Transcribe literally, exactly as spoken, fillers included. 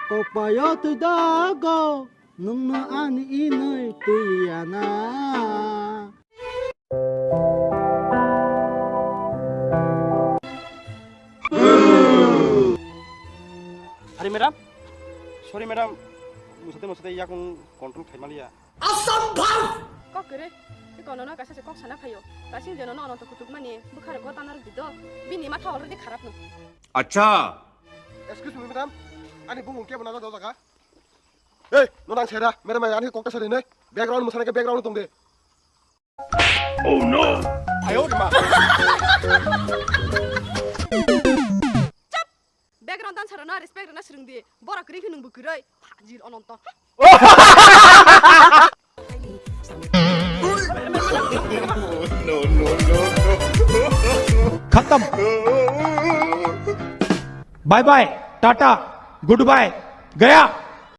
Kopayo twi dago, nwngno ani inwi twi ya na. Sorry madam, sorry madam, musate musate yakung control khaimaliya. Asambhav! Kok kwrwi, tei kono no kaisa se kok sana phaio. Kasing jeno no Ananto kutuk mani bwkha rok go tanarok di do. Bini matha already kharap no. Acha. Excuse me madam, ani bumung kebo naga do jaga. Ei, no nang sera, madam ani kok ta sari ne. Background musana ke background tong de. Oh no! Ayo ma. Background dancer no respect rwna swrwng di. Borok kwrwi khe nwng bo kwrwi. Fajil Ananto. Khatam. Bye bye. Tata. Goodbye. Gaya.